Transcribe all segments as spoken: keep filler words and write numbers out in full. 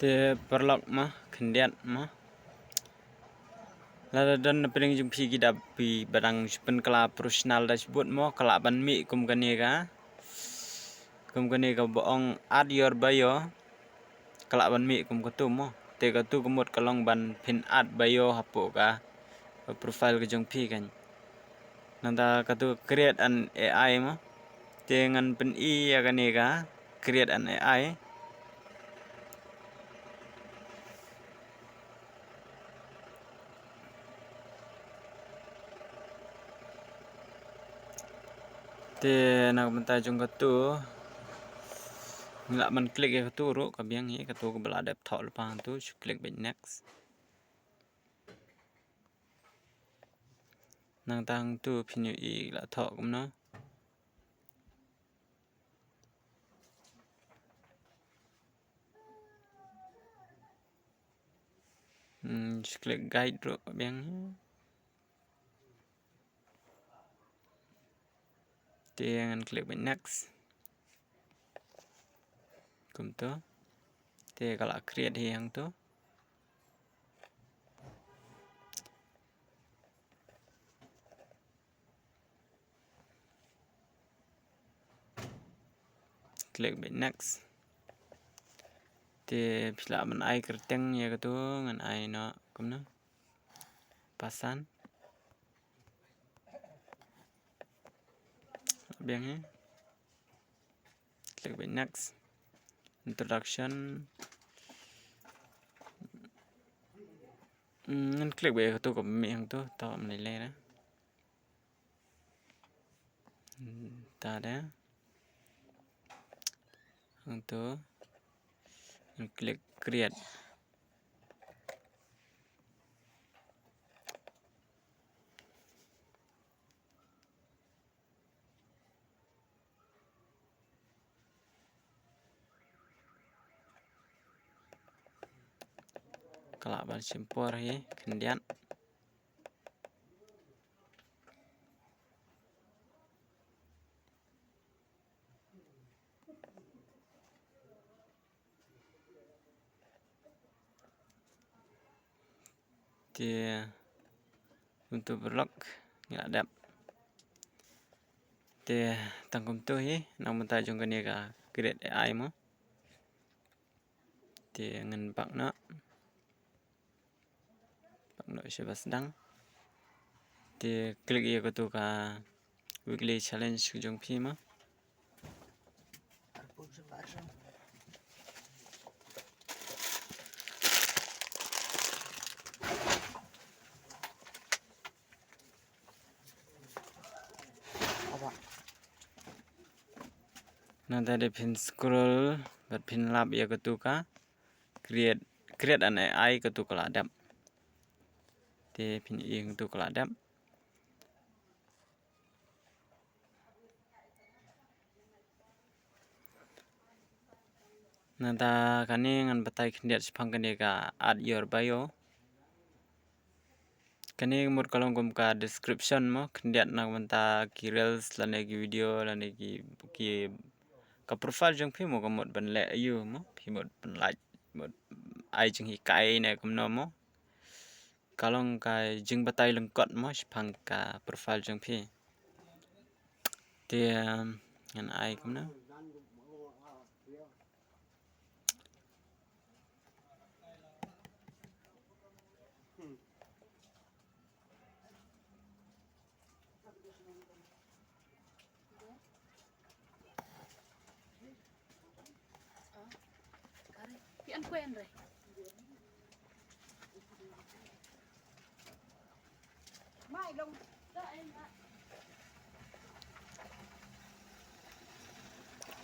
Te paralok mo, khyndiat mo. Lada don na pdeng jong phi ki da phi ba dang shu pynkylla professional dashboard mo, ka lah ban mih kum kane ka. Kum kane kaba ong add your bio. Ka lah ban mih kum katu mo. Te katu ka mut ka long ban phin add bio hapoh ka profile ka jong phi kan. Nangta katu create an A I mo. Te ngan pyni ïa kane ka create an A I. Te na ka bynta jong katu ngi lah ban click ïa katu ruh, ka biang hi katu kaba la dep thoh lypa hangtu, shu click beit next. Nangta hangtu phin ïohi la thoh kumno. Hmm, shu click guide ruh biang. Te ngan click beit next. Kumtu. Te ka la create hi hangtu. Click beit next. Te phi lah ban ai kyrteng ïa katu, ngan ai noh kumno. Pasan. Biang hi. Click beit next. Introduction. Hmm, ngan click beit katu ka mih hangtu, to ym lei lei re. Hmm, ta de. Hangtu. Ngan click create. Ka lah ban shim por hi, khyndiat. Te kumtu paralok, ngi la dep. Te tang kumtu hi na ka bynta jong kane ka create A I mo. Te ngan back noh. Back noh sha ba sdang. Te click ïa katu ka weekly challenge ka jong phi mo. Nangta de phin scroll bad phin lap ïa katu ka create, create an A I katu ka la dep. Te phin ïohi hangtu ka la dep. Nangta kane ngan batai khyndiat shaphang kane ka add your bio. Kane ka mut ka long kum ka description mo, khyndiat na ka bynta ki reels lane ki video lane ki, ki, ka profile jong phi mo ka mut ban leh aïu mo, phi mut ban lait, mut ai jinghikai ne kumno mo. Ka long ka jingbatai lyngkot mo shaphang ka profile jong phi. Te, um, ngan ai kumno.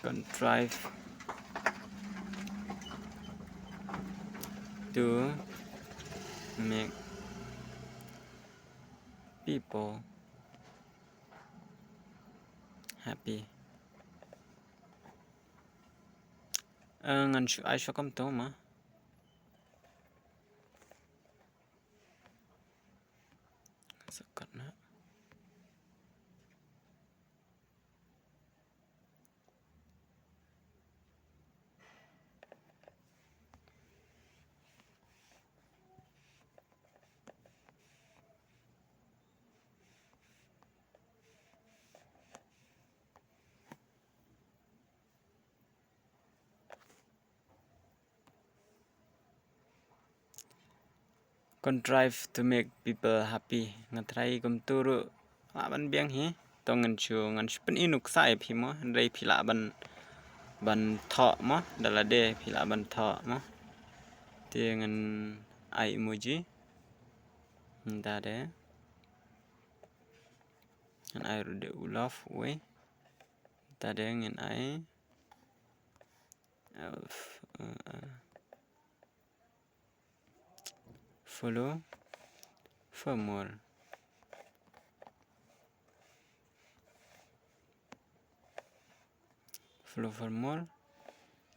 Contrive to make people happy. Eh, ngan shu ai shuh kumto ma. Sakat na. Contrive to make people happy. Nga try kumtu ruh lah ban biang hi. To ngan shu, ngan shu pyni nuksa ïa phi mo, hynrei phi lah ban, ban thoh mo, da lade phi lah ban thoh mo. Te ngan ai emoji. Nda de. Ngan ai ruh de u love wei. Nda de ngan ai, uh, uh, uh. Follow for more. Follow for more.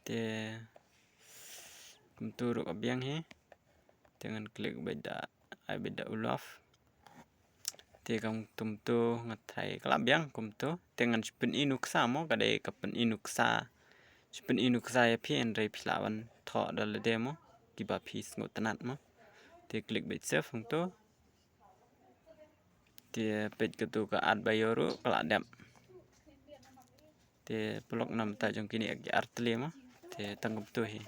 Te kumtu ruh ka biang hi. Te ngan click beit da, ai beit da u love. Te kumtu nga try ka la biang kumtu. Te ngan shu pyni nuksa mo, ka dei ka pyni nuksa. Shu pyni nuksa ïa phi, hynrei phi lah ban thoh da lade mo, kiba phi sngewtynnat mo. Te click beit save hangtu. Te peit katu ka art bio ruh ka la dep. Te paralok, namar ta jong kine ki ar tylli mo. Te tang kumtu hi.